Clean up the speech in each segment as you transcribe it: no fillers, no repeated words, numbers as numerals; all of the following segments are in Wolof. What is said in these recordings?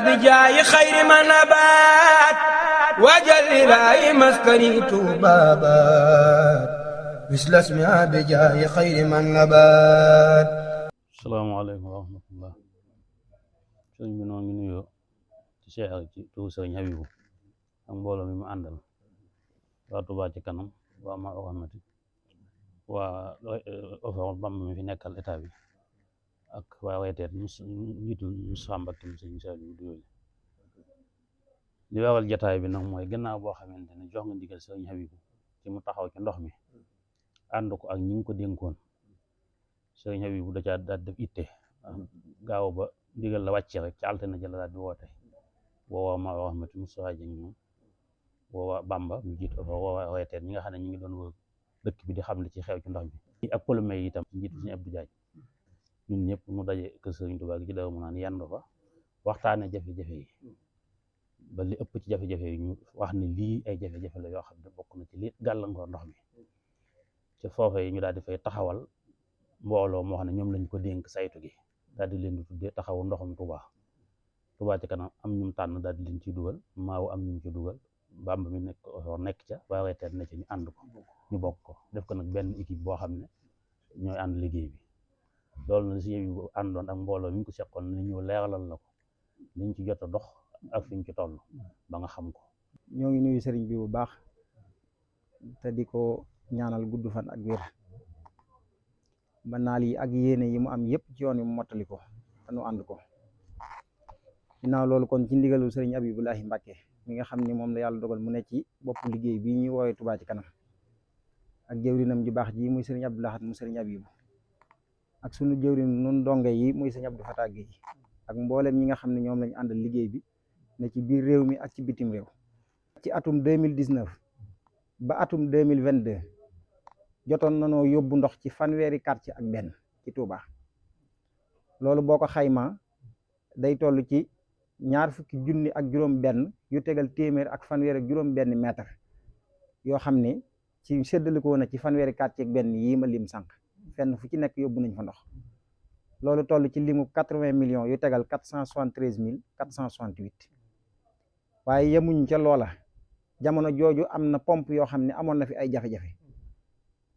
بجاي خير ما نبات وجل إلهي مسكني بابات مثل اسمها بجاي خير ما نبات. salaamaaleykum wa rahmatullah. sëriñ bi noo ngi nuyoo ci Cheikh ci tuur sëriñ Habibu ak mbooloo mi mu àndal waa Touba ci kanam waa ma rahmati waa ofo Bamba mi fi nekkal état bi ak waa reeteet njiitul Moussa Mbacké mi sëriñ Saliou du yooyu li waral jataay bi nag mooy gannaaw boo xamante ne jox nga ndigal sëriñ Habibu ci mu taxaw ci ndox mi ànd ko ak ñi ngi ko dénkoon sëriñ Habibu da caa daal def itte gaaw ba ndigal la wàcce rek ci altine jëla daal di woote woowaa ma rahmati Moustapha Dieng moom woowaa Bamba mu jiit woowaa reeteet ñi nga xam ne ñu ngi doon wër dëkk bi di xam li ci xew ci ndox mi ak polomé yi itam ci njiitu suñu Abdou Diagne ñun ñëpp mu daje kër sëriñ Tuubaa gi ci Daaru Manaan yendu fa waxtaane jafe-jafe yi ba li ëpp ci jafe-jafe yi ñu wax ne lii ay jafe-jafe la yoo xam ne bokk na ci li gàllankoor ndox mi ci foofe yi ñu daal di fay taxawal mbooloo moo xam ne ñoom lañ ko dénk saytu gi daal di leen di tuddee taxawu ndoxum Touba ci kanam am ñum tànn daal di leen ciy dugal maaw am ñu ci dugal Bamba mi nekk ca waa reeteet ne ca ñu ànd ko ñu bokk ko def ko nag benn équipe boo xam ne ñooy ànd liggéey bi loolu na si yëw àndoon ak mbooloo mi ñu ko seqoon ne ñëw leeralal la ko liñ ci jot a dox ak fiñ ci toll ba nga xam ko. ñoo ngi nuyu sëriñ bi bu baax te di ko ñaanal gudd fan ak wér ba naal yi ak yéene yi mu am yëpp ci yoon yi mu mottali ko te nu ànd ko ginnaaw loolu kon ci ndigalu sëriñ Abibulahi Mbàkke mi nga xam ni moom la yàlla dogal mu ne ci bopp liggéey bii ñuy woowee Touba ci kanam ak jëwrinam ji baax ji muy sëriñ Abdou Lahad mu sëriñ Abibu ak sunu jëwrin nun donge yi muy sëriñ Abdou Fatah Gueye ak mboolem ñi nga xam ne ñoom lañu àndal liggéey bi ne ci biir réew mi ak ci bitim réew ci atum 2019 ba atum 2022 jotoon nanoo yóbbu ndox ci fanweeri quartier ak benn ci Touba loolu boo ko xaymaa day toll ci 20 ak juróom benn yu tegal téeméer ak fanweer ak juróom benn mètre yoo xam ne ci séddalikoo na ci fanweeri quartier ak benn yii ma lim sànq fenn fu ci nekk yóbbu nañ fa ndox loolu toll ci limu 80 millions yu tegal 473 waaye yemuñ ca loola jamono jooju am na pompe yoo xam ne amoon na fi ay jafe-jafe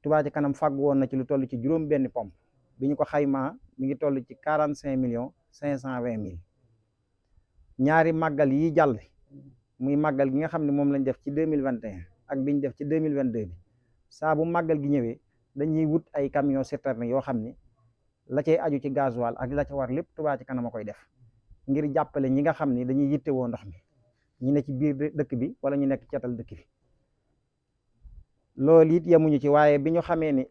Touba ci kanam fàgg woon na ci lu toll ci juróom benn pompe bi ñu ko xaymaa mi ngi toll ci 45 ñaari màggal yi jàll muy màggal gi nga xam ne moom lañ def ci 2021 ak biñ def ci 2022 bi saa bu màggal gi ñëwee dañuy wut ay camion citerne yoo xam ne la cay aju ci gasoil ak la ca war lépp Touba ci kanam a koy def ngir jàppale ñi nga xam ne dañuy yittewoo ndox mi ñi ne ci biir dëkk bi wala ñu nekk cetal dëkk bi loolu it yemuñu ci waaye bi ñu xamee ni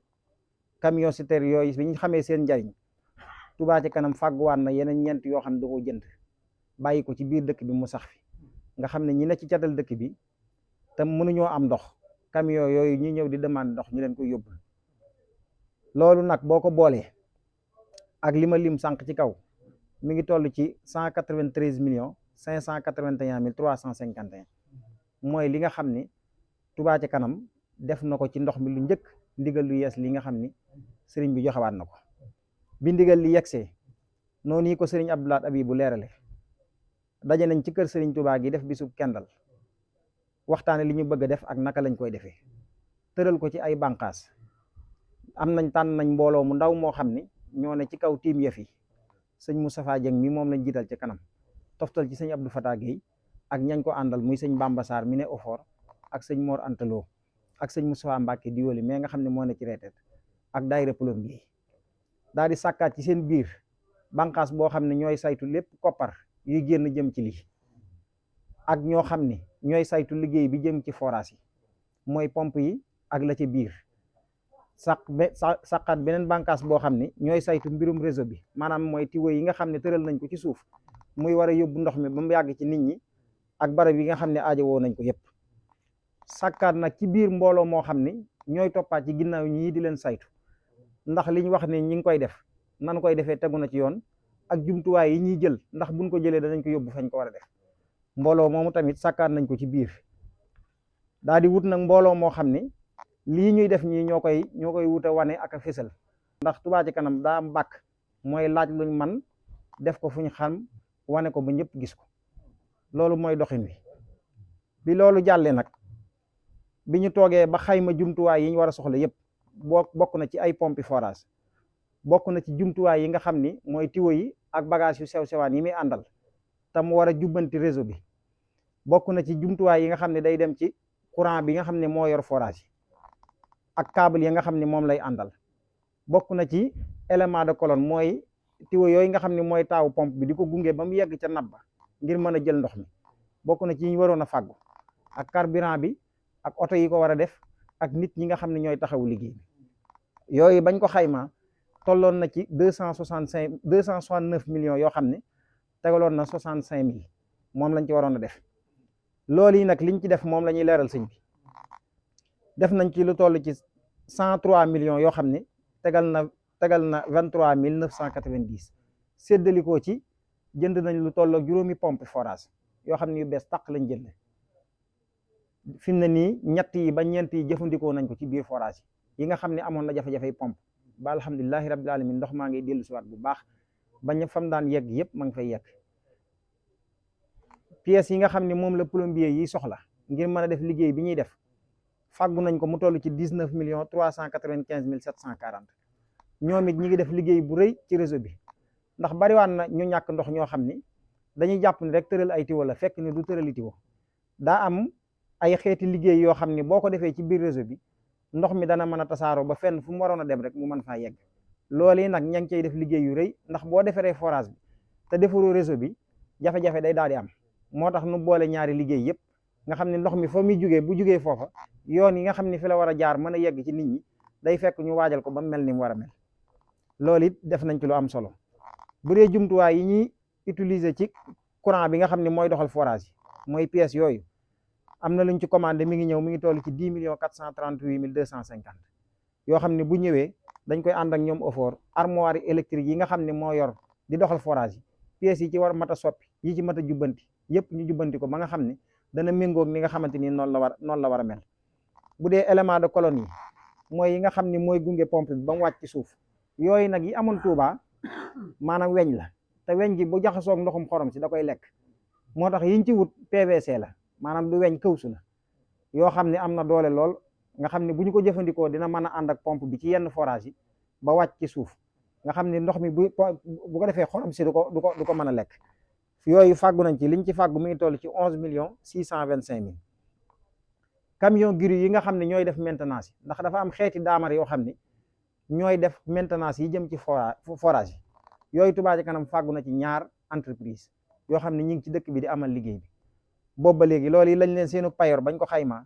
camion citerne yooyu bi ñu xamee seen njariñ Touba ci kanam fàgguwaan na yeneen ñeent yoo xam ne da koo jënd bàyyi ko ci biir dëkk bi mu sax fi nga xam ne ñi ne ci catal dëkk bi te mënuñoo am ndox camion yooyu ñi ñëw di demande ndox ñu leen koy yóbbul loolu nag boo ko boolee ak li ma lim sànq ci kaw mi ngi toll ci 193 581 351 mooy li nga xam ni Touba ci kanam def na ko ci ndox mi lu njëkk ndigal lu yees li nga xam ni sëriñ bi joxewaat na ko bi ndigal li yegsee noonu yi ko sëriñ Abdou Lahad Abibu leerale daje nañ ci kër sëriñ Touba gi def bisub kendal waxtaane li ñu bëgg a def ak naka lañ koy defee tëral ko ci ay bànqaas tànn nañ mbooloo mu ndaw moo xam ni ñoo ne ci kaw tiim yëf yi sëñ Moustapha Dieng mi moom lañ jiital ci kanam toftal ci sëñ Abdou Fatah Gueye ak ñañ ko àndal muy sëñ Bamba Sarr mi ne Ofor ak sëñ Mor Antalo ak sëñ Moustapha Mbacke Diwoli mais nga xam ne moo ne ci reeteet ak daayira plombier daal di sàkkaat ci seen biir bànqaas boo xam ne ñooy saytu lépp koppar yuy génn jëm ci lii ak ñoo xam ne ñooy saytu liggéey bi jëm ci forage yi mooy pompe yi ak la ci biir sàkkaat beneen bànqaas boo xam ne ñooy saytu mbirum réseau bi maanaam mooy tiwo yi nga xam ne tëral nañ ko ci suuf muy war a yóbbu ndox mi ba mu yàgg ci nit ñi ak barab yi nga xam ne aajowoo nañ ko yépp sàkkaat nag ci biir mbooloo moo xam ne ñooy toppaat ci ginnaaw ñii di leen saytu ndax liñ wax ne ñi ngi koy def nan koy defee tegu na ci yoon ak jumtuwaay yi ñuy jël ndax buñ ko jëlee danañ ko yóbbu fañ ko war a def mbooloo moomu tamit sàkkaat nañ ko ci biir daal di wut nag mbooloo moo xam ne lii ñuy def ñii ñoo koy wut a wane ak a fésal ndax Touba ci kanam daa am bàkk mooy laaj luñ man def ko fu ñu xam wane ko ba ñëpp gis ko loolu mooy doxin wi. bi loolu jàllee nag bi ñu toogee ba xayma jumtuwaay yi ñu war a soxla yëpp bokk na ci ay pompe forage, bokk na ci jumtuwaay yi nga xam ni mooy tiwo yi ak bagage yu sew sewaan yi muy àndal te mu war a jubbanti réseau bi, bokk na ci jumtuwaay yi nga xam ne day dem ci courant bi nga xam ne moo yor forage yi ak câble yi nga xam ne moom lay àndal, bokk na ci élément de colonne mooy tiwo yooyu nga xam ne mooy taawu pompe bi di ko gunge ba mu yegg ca nab ba ngir mën a jël ndox mi, bokk na ci ñu waroon a fàggu ak carburant bi ak oto yi ko war a def ak nit ñi nga xam ne ñooy taxawu liggéey bi. yooyu bañ ko xayma tolloon na ci 269 millions yoo xam ne tegaloon na 65 000 moom lañ ci waroon a def. loolu yi nag liñ ci def moom la ñuy leeral sëñ bi, def nañ ci lu toll ci 103 millions yoo xam ne tegal na 23 990 séddalikoo ci jënd nañ lu toll ak juróomi pompe forage yoo xam ne yu bees tàq lañ jënd. fi mu ne nii ñett yi ba ñeent yi jëfandikoo nañ ko ci biir forage yi nga xam ne amoon na jafe-jafey pompe ba alhamdulilahi rabbil alamin ndox maa ngi dellu siwaat bu baax bañ fam daan yegg yëpp ma ngi fay yegg. pièces yi nga xam ne moom la plombier yi soxla ngir mën a def liggéey bi ñuy def fàggu nañ ko mu toll ci 19 395 740. ñoom it ñi ngi def liggéey bu rëy ci réseau bi ndax bariwaan na ñu ñàkk ndox ñoo xam ni dañuy jàpp ni rek tëral ay tiwo la fekk ni du tërali tiwo, daa am ay xeeti liggéey yoo xam ni boo ko defee ci biir réseau bi ndox mi dana mën a tasaaroo ba fenn fu mu waroon a dem rek mu mën faa yegg. loolu yi nag ña ngi cay def liggéey yu rëy ndax boo defaree forage bi te defaroo réseau bi jafe-jafe day daal di am. moo tax nu boole ñaari liggéey yëpp nga xam ne ndox mi fa muy jugee bu jugee foofa yoon yi nga xam ne fi la war a jaar mën a yegg ci nit ñi day fekk ñu waajal ko ba mel ni mu war a mel. loolu it def nañ ci lu am solo. bu dee jumtuwaay yi ñuy utiliser ci courant bi nga xam ne mooy doxal forage yi mooy pièces yooyu am na luñ ci commandé mi ngi ñëw mi ngi toll ci 10 438 250 yoo xam ne bu ñëwee dañ koy ànd ak ñoom offort armoire électrique yi nga xam ne moo yor di doxal forage yi pièces yi ci war mat a soppi yi ci mat a jubbanti yëpp ñu jubbanti ko ba nga xam ne dana méngoog ni nga xamante ni noonu la war a mel. bu dee élément de colonne yi mooy yi nga xam ne mooy gunge pompe bi ba mu wàcc ci suuf yooyu nag yi amoon Touba maanaam weñ la te weñ gi bu jaxasoog ndoxum xorom si da koy lekk moo tax yiñ ci wut PVC la maanaam du weñ këwsu la yoo xam ne am na doole lool nga xam ne bu ñu ko jëfandikoo dina mën a ànd ak pompe bi ci yenn forage yi ba wàcc ci suuf nga xam ne ndox mi bu ko defee xorom si du ko mën a lekk. yooyu fàggu nañ ci liñ ci fàggu mi ngi toll ci 11 625 000. camion gris yi nga xam ne ñooy def maintenance yi ndax dafa am xeeti daamar yoo xam ne ñooy def maintenance yi jëm ci forage yi yooyu Touba Ca Kanam fàggu na ci ñaar entreprise yoo xam ne ñi ngi ci dëkk bi di amal liggéey bi boobu ba léegi loolu yi lañ leen seenu payoor bañ ko xaymaa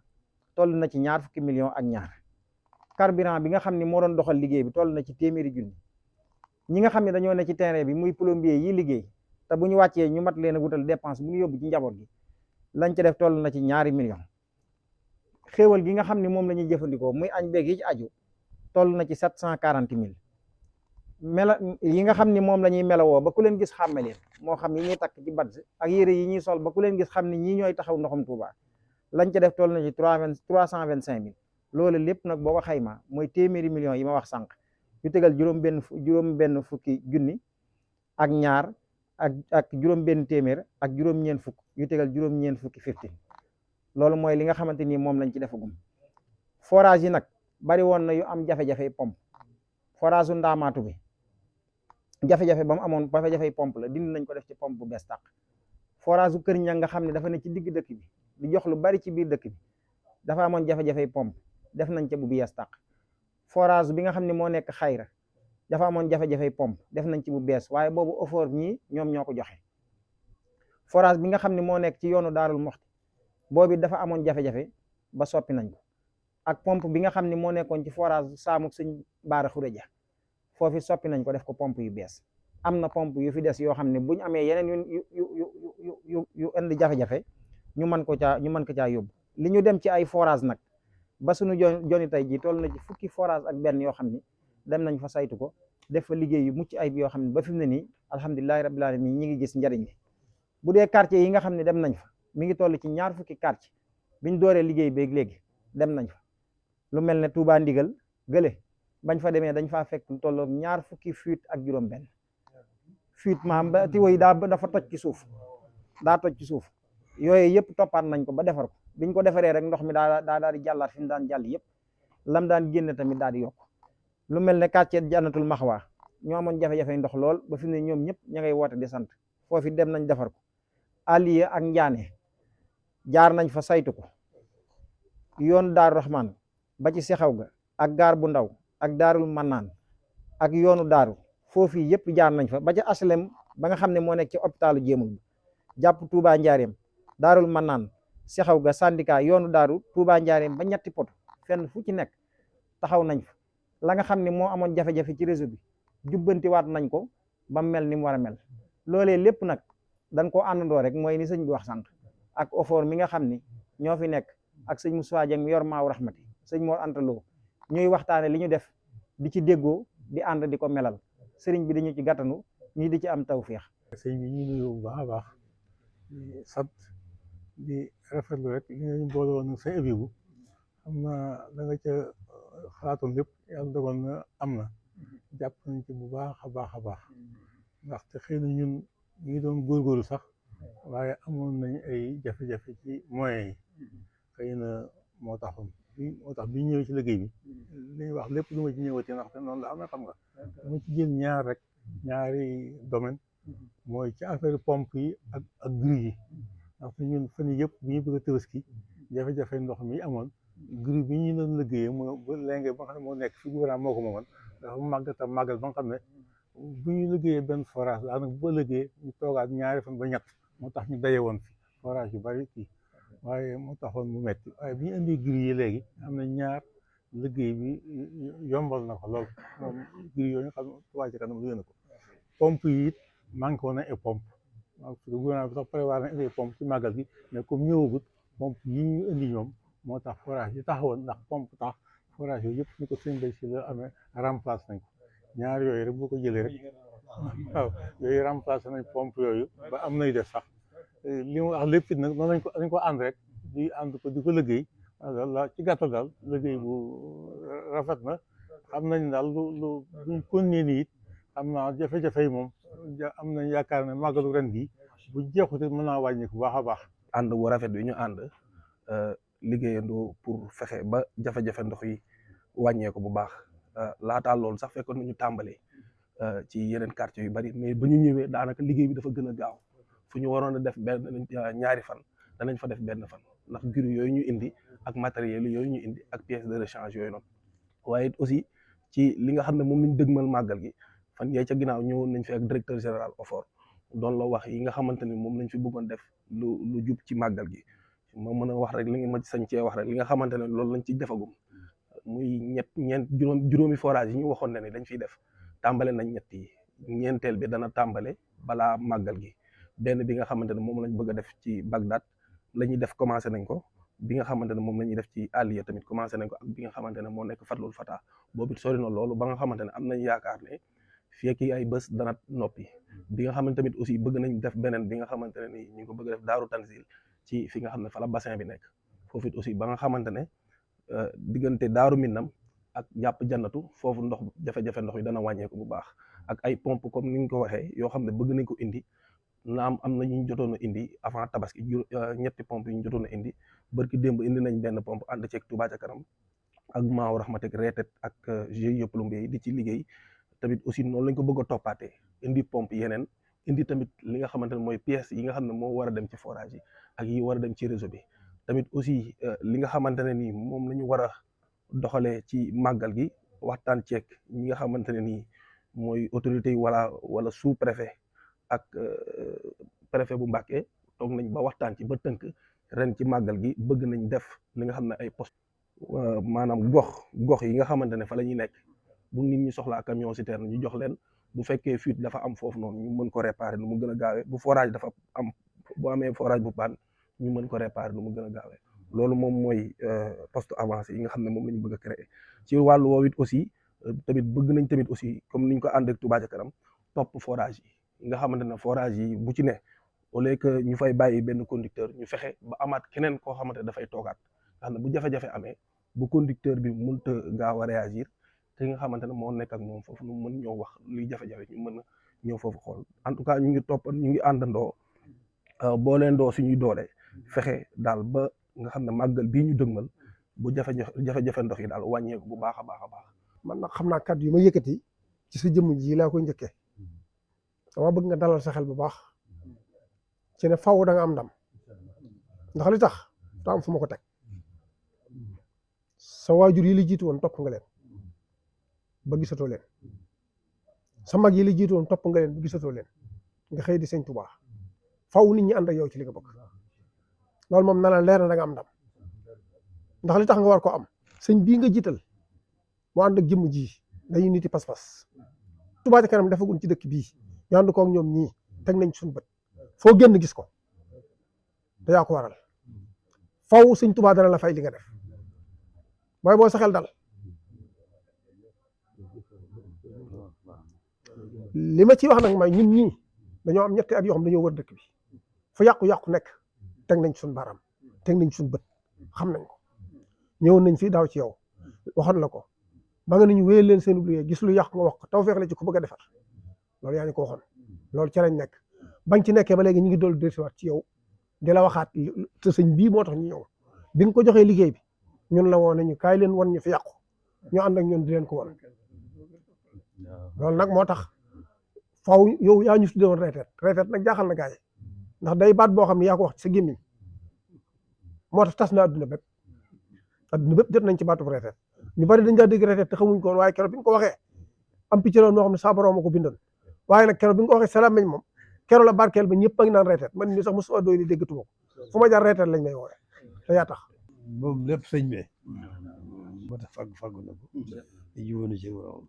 toll na ci ñaar fukki millions ak ñaar. carburant bi nga xam ne moo doon doxal liggéey bi toll na ci téeméeri junni. ñi nga xam ne dañoo ne ci terrain bi muy plombier yi liggéey te bu ñu wàccee ñu mat leen a wutal dépense bu ñu yóbbu ci njaboot gi lañ ca def toll na ci ñaari millions. xéewal gi nga xam ne moom la ñuy jëfandikoo muy añ beeg yi ci aju toll na ci 740 000. yi nga xam ni moom la ñuy melawoo ba ku leen gis xàmme leen moo xam yi ñuy takk ci badge ak yére yi ñuy sol ba ku leen gis xam ne ñii ñooy taxaw ndoxum Touba lañ ca def toll na ci 325 000. loolu lépp nag boo ko xaymaa mooy téeméeri millions yi ma wax sànq yu tegal juróom benn fukki junni ak ñaar ak juróom benn téeméer ak juróom-ñeent fukk yu tegal juróom-ñeent fukki 15. loolu mooy li nga xamante ni moom lañ ci defagum. forage yi nag bari woon na yu am jafe-jafe pompe forage u ndaamaatu bi jafe-jafe ba mu amoon jafe-jafe pompe la dindi nañ ko def ci pompe bu bees tàq. forage u Kër Ñang nga xam ne dafa ne ci digg dëkk bi di jox lu bari ci biir dëkk bi dafa amoon jafe-jafe pompe def nañ ca bu bees tàq. forage bi nga xam ne moo nekk Xayra dafa amoon jafe-jafe pompe def nañ ci bu bees waaye boobu offort ñii ñoom ñoo ko joxe. forage bi nga xam ne moo nekk ci yoonu Daarul Moxti boobu dafa amoon jafe-jafe ba soppi nañ ko. ak pompe bi nga xam ne moo nekkoon ci forage Saamuk Sëñ Baara Xureja foofu soppi nañ ko def ko pompe yu bees. am na pompe yu fi des yoo xam ne bu ñu amee yeneen yu indi jafe-jafe ñu mën ko caa yóbbu. li ñu dem ci ay forage nag ba suñu joni tey ji toll na ci fukki forage ak benn yoo xam ni dem nañ fa saytu ko def fa liggéey yu mucc ayib yoo xam ne ba fi mu ne nii alhamdulilahi rabbil alamin ñi ngi gis njariñ li. bu dee quartier yi nga xam ne dem nañ fa mi ngi toll ci ñaar fukki quartier biñ dooree liggéey beeg léegi dem nañ fa. lu mel ne Touba Ndigal gële bañ fa demee dañ faa fekk lu tolloog ñaar fukki fuite ak juróom benn fuite maam ba tiwo yi dafa toj ci suuf daa toj ci suuf yooyu yëpp toppaat nañ ko ba defar ko biñ ko defaree rek ndox mi daa daal di jàllaat fi mu daan jàll yëpp lam daan génne tamit daal di yokk lu mel ne quartier Jannatul Maxwa ñoo amoon jafe-jafe ndox lool ba fi mu ne ñoom ñëpp ña ngay woote di sant foofu dem nañ defar ko Aliye ak Njaane jaar nañ fa saytu ko yoon Daaru Rahman ba ci Sexaw ga ak gaar bu ndaw ak Daarul Mannaan ak yoonu daaru foofu yëpp jaar nañ fa ba ci aslem ba nga xam ne moo nekk ci hôpitalu Jéemul bi jàpp Touba Njaareem Daarul Mannaan Sexaw ga syndicat yoonu daaru Touba Njaareem ba ñetti poto fenn fu ci nekk taxaw nañ fa la nga xam ne moo amoon jafe-jafe ci réseau bi jubbantiwaat nañ ko ba mel ni mu war a mel loolee lépp nag dañ koo àndandoo rek mooy ni sëñ bi wax sànq ak ofoor mi nga xam ni ñoo fi nekk ak sëñ Moussa Dieng mi yor maaw rahmati sëñ Mor Anta Lo ñuy waxtaane li ñu def di ci déggoo di ànd di ko melal sëriñ bi dañu ci gàttanu ñii di ci am tawféex. sëñ bi ñu nuyu bu baax a baax di sant di rafetlu rek li nga boole woon sa ébibu xam naa da nga ca xalaatoon lépp yàlla dogal na am na jàpp nañ ci bu baax a baax a baax ndaxte xëy na ñun ñu ngi doon góorgóorlu sax waaye amoon nañ ay jafe-jafe ci moyens yi xëy na moo tax bi ñëwee ci liggéey bi li ñuy wax lépp lu ma ci ñëwatee ndaxte noonu la am na xam nga dama ci jël ñaar rek ñaari domaine mooy ci affaire pompe yi ak grue yi ndaxte ñun fan yii yëpp bi ñu bëgg a Tabaski jafe-jafe ndox mi amoon grue bi ñu doon liggéeyee moo ba léegi ba nga xam ne moo nekk fi gouvernement moo ko moomoon dafa màggal ba nga xam ne bu ñu liggéeyee benn forage daanaka bu liggéeyee ñu toogaat ñaari fan ba ñett moo tax ñu daje woon fi forage yu bari kii waaye moo taxoon mu metti waaye bi ñu indi grue yi léegi am na ñaar liggéey bi yombal na ko lool moom grue yooyu nga xam ne Touba Ca Kanam liggéey na ko pompe yi it manqué woon na ay pompe parce que gouvernement bi sax prévoir na indi ay pompe ci màggal gi mais comme ñëwagut pompe yi ñu indi ñoom moo tax forage yi taxawoon ndax pompe tax forage yooyu yëpp ñu ko seen bay si la amee remplacé nañ ko ñaar yooyu rek boo ko jëlee rek waaw yooyu remplacé nañ pompe yooyu ba am nay def sax li mu wax lépp it nag noonu dañ ko ànd rek di ko liggéey walla ci gàttal daal liggéey bu rafet na xam nañ daal lu buñ continuer nii it xam naa jafe-jafe yi moom am nañ yaakaar ne màggalu ren gi bu jeexute mën naa wàññi bu baax a baax. ànd bu rafet bi ñu ànd liggéeyandoo pour fexe ba jafe-jafe ndox yi wàññeeku bu baax laataa loolu sax fekkoon nañu tàmbalee ci yeneen quartier yu bari mais ba ñu ñëwee daanaka liggéey bi dafa gën a gaaw fu ñu waroon a def benn ñaari fan danañ fa def benn fan ndax grue yooyu ñu indi ak matériel yooyu ñu indi ak pièces de rechange yooyu noonu waaye aussi ci li nga xam ne moom lañ dëgmal màggal gi fan yee ca ginnaaw ñëwoon nañ fi ak directeur général OFOR doon la wax yi nga xamante ni moom lañ fi bëggoon def lu jub ci màggal gi ma mën a wax rek li nga ma sañ cee wax rek li nga xamante ne loolu lañ ci defagum muy juróomi forage yi ñu waxoon ne ni dañ fiy def tàmbale nañ ñett yi ñeenteel bi dana tàmbale balaa màggal gi benn bi nga xamante ne moom lañ bëgg a def ci Bagdad la ñuy def commencé nañ ko bi nga xamante ne moom la ñuy def ci Aliya tamit commencé nañ ko ak bi nga xamante ne moo nekk Fatlul Fata boobu it sori na loolu ba nga xamante ne am nañ yaakaar ne fii ak ay bés dana noppi bi nga xamante tamit aussi bëgg nañ def beneen bi nga xamante ne ni ñu ngi ko bëgg a def Daaru Tanzil ci fi nga xam ne fa la bassin bi nekk foofu it aussi ba nga xamante ne diggante Daaru Minam ak jàpp jannatu foofu ndox jafe-jafe ndox yi dana wàññeeku bu baax ak ay pompe comme ni ñu ko waxee yoo xam ne bëgg nañ ko indi naam am na ñu jotoon a indi avant tabaski ñetti pompe yi ñu jotoon a indi barki démb indi nañ benn pompe ànd ceeg Touba Ca Kanam ak Maaw Rahmatek Reetet ak GIE Plombier yi di ci liggéey tamit aussi noonu lañ ko bëgg a toppaatee indi pompe yeneen indi tamit li nga xamante ne mooy pièces yi nga xam ne moo war a dem ci forage yi ak yi war a dem ci réseau bi tamit aussi li nga xamante ne nii moom la ñu war a doxalee ci màggal gi waxtaan ceeg ñi nga xamante ne nii mooy autorités yi wala sous préfet ak préfet bu Mbàkke toog nañ ba waxtaan ci ba tënk ren ci màggal gi bëgg nañ def li nga xam ne ay poste maanaam gox yi nga xamante ne fa la ñuy nekk bu nit ñi soxlaa camion citerne ñu jox leen bu fekkee fuite dafa am foofu noonu ñu mën ko réparer nu mu gën a gaawee bu forage dafa am bu amee forage bu paan ñu mën ko réparer nu mu gën a gaawee loolu moom mooy poste avancé yi nga xam ne moom la ñu bëgg a créer ci wàllu woowu it aussi tamit bëgg nañ tamit aussi comme niñ ko ànd ak Touba Ca Kanam topp forage yi nga xamante ne forage yi bu ci ne au lieu que ñu fay bàyyi benn conducteur ñu fexe ba amaat keneen koo xamante ne dafay toogaat nga xam ne bu jafe-jafe amee bu conducteur bi mënut a gaaw a réagir te nga xamante ne moo nekk ak moom foofu nu mën ñoo wax luy jafe-jafe ñu mën a ñëw foofu xool en tout cas ñu ngi àndandoo booleendoo suñuy doole fexe daal ba nga xam ne màggal bii ñu dëgmal bu jafe-jafe ndox yi daal wàññeeku bu baax a baax a baax. man nag xam naa kàddu yi ma yëkkati ci sa jëmm ji laa koy njëkkee dama bëgg nga dalal sa xel bu baax ci ne faw da nga am ndam ndax li tax daa am fu ma ko teg sa waajur yi la jiitu woon topp nga leen ba gisatoo leen sa mag yi la jiitu woon topp nga leen ba gisatoo leen nga xëy di sëñ Tuubaa faw nit ñi ànd ak yow ci li nga bëgg loolu moom na la leer na da nga am ndam ndax li tax nga war ko am sëñ bii nga jiital mu ànd ak jëmm ji dañuy niti pas-pas Touba Ca Kanam defagun ci dëkk bii ñu ànd koog ñoom ñii teg nañ suñu bët foo génn gis ko te yaa ko waral faw sëñ Touba dana la fay li nga def mooy boo sa xel dal li ma ciy wax nag mooy ñun ñii dañoo am ñetti at yoo xam dañoo wër dëkk bi fu yàqu-yàqu nekk teg nañ suñu baaraam teg nañ suñu bët xam nañ ko ñëwoon nañ fii daaw ci yow waxoon la ko ba nga nañu wéyal leen seen liggéey gis lu yàqu nga wax ko tawfeex la ci ku bëgg a defar loolu yaa ñu ko waxoon loolu ci lañ nekk bañ ci nekkee ba léegi ñu ngi dool dellusiwaat ci yow di la waxaat te sëñ bii moo tax ñu ñëw bi nga ko joxee liggéey bi ñun la woon nañu kaay leen wan ñu fi yàqu ñu ànd ak ñun di leen ko wan loolu nag moo tax faw yow yaa ñu tuddee woon reeteet nag jaaxal na gaay ndax day baat boo xam ne yaa ko wax ci sa gémmiñ moo tax tas na adduna bépp jot nañ ci baatu reeteet ñu bari dañ daa dégg reeteet te xamuñ ko woon waaye keroog bi nga ko waxee am picc la noo xam ne saa borom ma ko bindoon waaye nag keroog bi nga ko waxee salaam moom keroog la barkeel ba ñëpp a ngi naan reeteet man ni sax mosuma doy li déggatuma ko fu ma jaar reeteet lañ may woowe te yaa tax moom lépp sëñ bi moo tax fàggu na ko te jiwoonu ci borom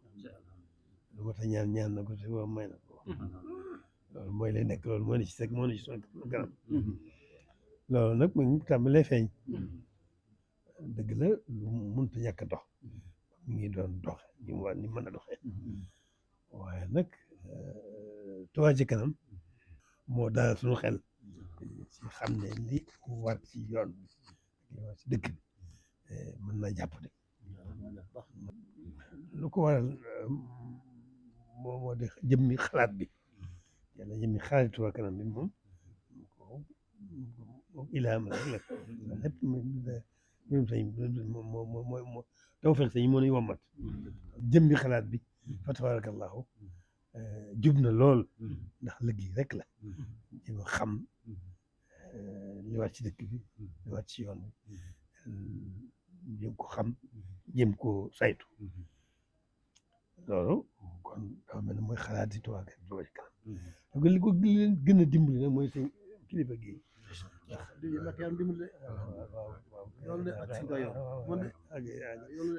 lu moo tax ñaan na ko te borom may na ko loolu mooy lay nekk loolu moo ne ci seg moo ne ci son kanam loolu nag mu ngi tàmbalee feeñ dëgg la lu mënut a ñàkk a dox mi ngi doon dox ñu war ni mën a doxee waaye nag Touba Ca Kanam moo dalal suñu xel ci xam ne li war ci yoon li war ci dëkk bi mën naa jàpp de lu ko waral moo di jëmmi xalaat bi yàlla jëmmi xalaat Touba Ca Kanam bi moom ilaam rek la lépp mbirum sëñ moo tawfeex sëñ moo nuy wommat jëmmi xalaat bi fa tabarakallahu jub na lool ndax liggéey rek la jéem a xam li war ci dëkk bi li war ci yoon bi jéem ko xam jéem ko saytu loolu kon dafa mel ne mooy xalaat yi Touba Ca Kanam donc li ko leen gën a dimbali nag mooy seen kilifa gi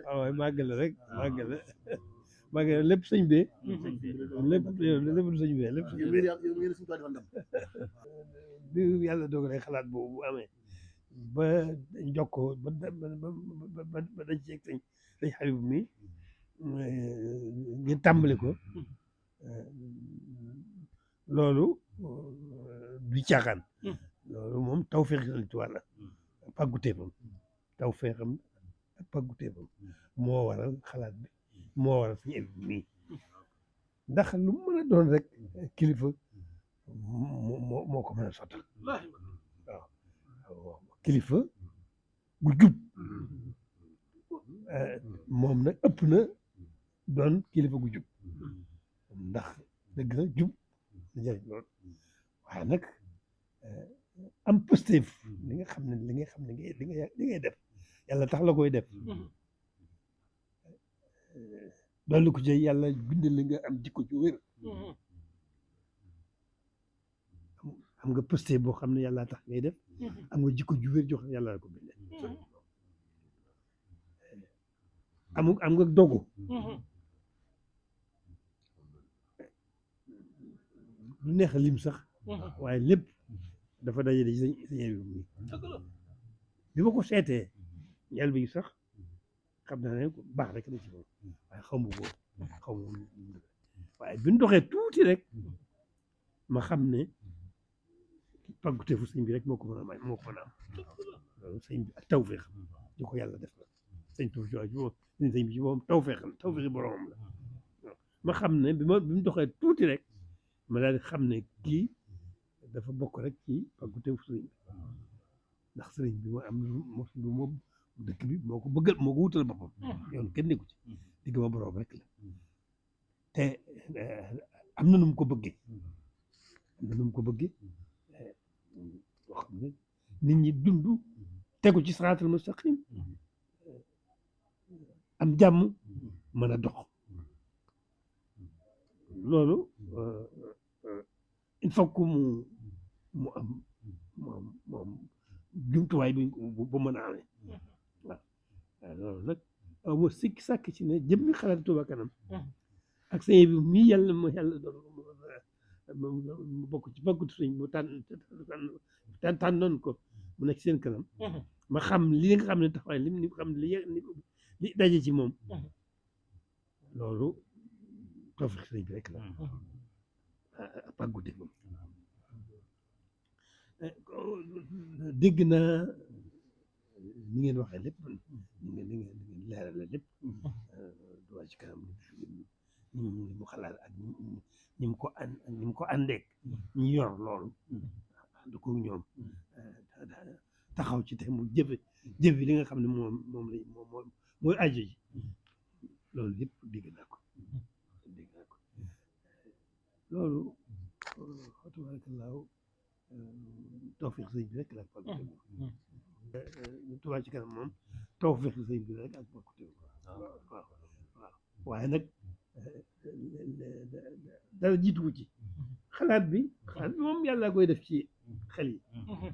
waaw màggale rek màggale lépp sëñ bee lépp du sëñ bee lépp sëñ bee bi yàlla dogalee xalaat boobu bu amee ba jokkoo ba dañ ci sëñ Habib mi ngir tàmbali ko loolu du caaxaan loolu moom tawfeex Sëriñ Tuubaa la pàgguteefam tawfeexam ak pàgguteefam moo waral xalaat bi moo waral suñu émi nii ndax lu mu mën a doon rek kilifa moo ko mën a sottal waaw kilifa gu jub moom nag ëpp na doon kilifa gu jub ndax dëgg la jub na jëriñ lool waaye nag am positif li nga xam ne li ngay def yàlla tax la koy def dolli ko ci yàlla bind la nga am jikko ju wér am nga positif boo xam ne yàlla tax ngay def am nga jikko ju wér jox yàlla la ko bindee am nga dogu du neex a lim sax waaye lépp dafa dajale ci sañ bi ma ko seetee ñel bi sax xam naa ne baax rek na ci moom waaye xaw ma ko waaye bi ñu doxee tuuti rek ma xam ne pàgguteefu sëñ bi rek moo ko mën a may moo ko mën a am loolu sëñ bi ak tawfeex di ko yàlla def la sëñ bi ci moom tawfeexi boromam la ma xam ne bi mu doxee tuuti rek ma daal di xam ne kii dafa bokk rek ci pàgguteefu sëñ bi ndax sëriñ bi mooy am lu moom dëkk bi moo ko bëggal moo ko wutal boppam yoon kenn nekku ci digg ma borom rek la te am na nu mu ko bëggee wax ne nit ñi dund tegu ci siraatal mustaqim am jàmm mën a dox loolu il faut que mu am moom jumtuwaay bu mën a amee waaw loolu nag aw sikki sàkk ci ne jëmmi xalaat Touba Kanam ak sëñ bi mii yàlla mu doon mu bokk ci bokkutu sëñ mu tànnoon ko mu nekk seen kanam ma xam li nga xam ne taxawaay li xam li daje ci moom loolu tawfiq sëñ bi rek la pàggute moom dégg naa ni ngeen waxee lépp ni ngeen leerale lépp Touba ci kanam ni mu xalaat ak ni mu ko àndeek ñu yor loolu ànd ko ñoom taxaw ci te mu jëfe li nga xam ne mooy aajo ji loolu yëpp dégg naa ko loolu tabaarakallaahu tawfiq sëñ bi rek la ak Touba ci kanam moom tawfiq sëñ bi rek ak bokkute waaw waaye nag dara jiituwu ci xalaat bi moom yàlla koy def ci xel yi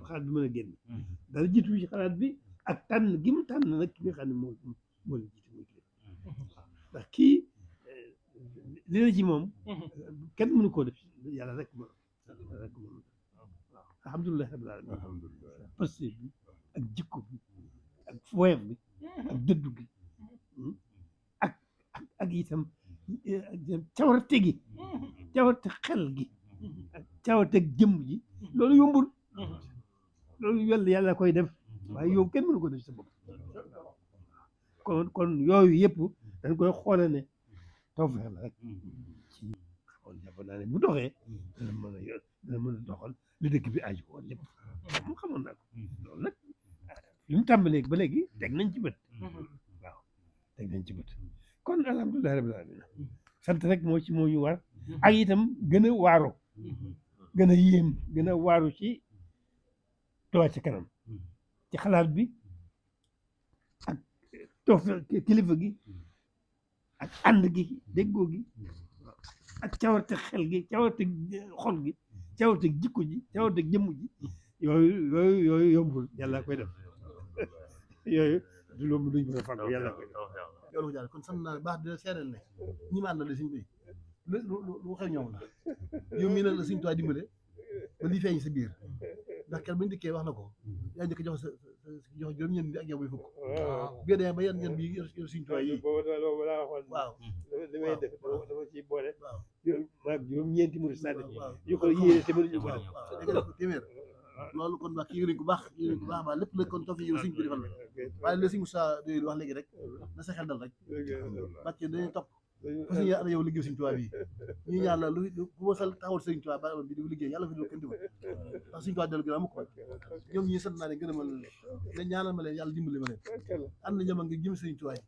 xalaat bi mën a génn dara jiituwu ci xalaat bi ak tànn gi mu tànn nag ki nga xam ne moo la jiitu muy kii ndax kii li na ci moom kenn mënu koo def yàlla rek mën waaw alhamdulilah rabbil alamin parce que bi ak jikko bi ak woyof bi ak dëddu gi ak itam cawarte gi cawarte xel gi ak cawarte jëmm ji loolu yombul loolu yàlla koy def waaye yow kenn mënu ko def sa bopp kon yooyu yëpp dañ koy xoole ne tawfeex la rek ci xool jàpp naa ne bu doxee dana mën a doxal li dëkk bi aju woon lépp mu xamoon naa ko loolu nag li mu tàmbalee ba léegi teg nañ ci bët waaw teg nañ ci bët kon alhamdulilah rabbil alamin sant rek moo ñu war ak itam gën a waaru gën a yéem gën a waaru ci Touba ci kanam ci xalaat bi ak toog kilifa gi ak ànd gi déggoo gi ak cawarte xel gi cawarte xol gi cawarte jikko ji cawarte jëmm ji yooyu yombul yàlla koy def yooyu du loolu duñ mën a fàggu yàlla koy def yoolu ko jàll kon sant naa baax dina seeral ne ñi ma àndal suñ bi lu xew ñoom la yow mii nag la suñ tuwaay dimbale ba lii feeñ sa biir ndax kenn bañu dikkee wax na ko yaa njëkk jox jox juróom-ñeent bi ak yow muy fukk bii demee ba yan bi yor suñ tuwaay yi waaw li may def dama ci boole maag juróom-ñeenti murid saa def yu ko yéene te mënuñu ko def dégg nga téeméer loolu kon wax kii yëriñ ko baax baax lépp la kon toog yow suñ bi defal la waaye la si Moussa doy wax léegi rek na sa xel dal rek parce que dañuy topp fas yéene ànd yow liggéey suñ tubaab yi ñu ñaan la lu ku ma sal taxawal sëriñ tubaab ba bi di liggéey yàlla fi lu kenn dimbal ndax suñ tubaab dellu gën a mukk ñoom ñii sant naa leen gën a ma leen ñaanal ma leen yàlla dimbali ma leen ànd na ñoom nga jëm sëriñ tubaab yi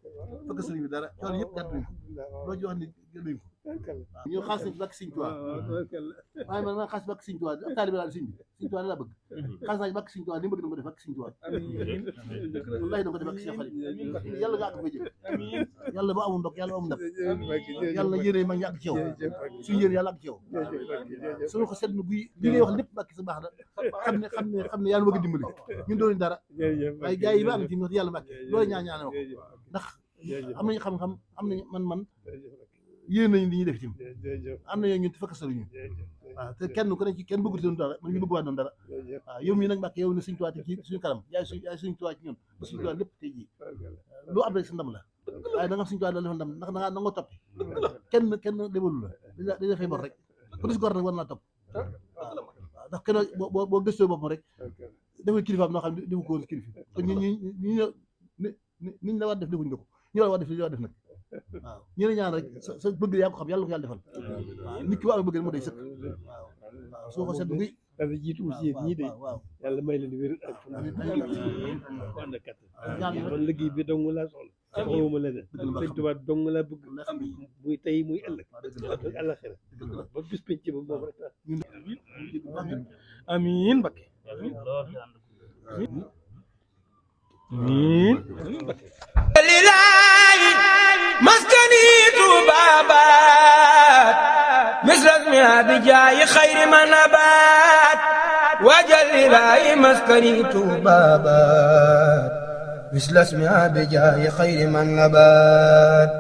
fekk sëriñ bi dara coono yëpp gàtt nañ ko loo ci wax ni gënuñ ko waaw ñu xaas nañ bakk sëriñ tubaab waaye man xaas bakk sëriñ tubaab ak taalibe laa sëriñ bi sëriñ tubaab laa bëgg xaas naa bakk sëriñ tubaab li mu bëgg na ko def bakk sëriñ tubaab wallahi da ko def ak Cheikh Xarit yàlla nga àgg fa jëm yàlla ba amul ndok yàlla amul ndok yàlla yéene mag ñi àgg ci yow suñu yéene yàlla àgg ci yow suñu ko seetlu guy li ngay wax lépp bakk sa baax na xam ne yàlla bëgg dimbali ñun doon dara waaye gars yi ba am ci wax yàlla bakk loolu ñaane ko ndax am nañu xam-xam am nañu man yéen nañu li ñuy def tim am nañu ñun fekk saluñu waaw te kenn ku ne ci kenn bëggu doon dara man ñu bëgg waa doon dara waaw yow mii nag Mbàkke yow ne suñu tuwaat ci suñu kanam yaay suñu tuwaat ci ñun ba suñu tuwaat lépp tey jii lu am rek sa ndam la waaye da nga suñu tuwaat daal defal ndam ndax da nga toppi kenn lebalu la dañ dafay bor rek ku dis gor nag war naa topp waaw ndax kenn boo gëstoo boppam rek defal kilifaam noo xam ne defu ko woon kilifa kon niñ la war def defuñ ko ñu la war def li war def nag waaw ñu ne ñaan rek sa bëgg yaa ko xam yàlla ko yàlla defal waaw nit ki waa bëgg mu day sëkk waaw soo ko seet bi dara jiitu si yéen ñii de waaw yàlla may leen wér ak fan ko ànd ak kattan man liggéey bi dong laa soxla soxlawuma leneen sëñ Tuubaa dong laa bëgg muy tey muy ëllëg ak àllaxira ba bis penc ba moom rek amiin Mbakke lilaahi maskani tuubaabaat misras mi abijaayi xayri ma nabaat wajal lilaahi maskani tuubaabaat misras mi abijaayi xayri ma nabaat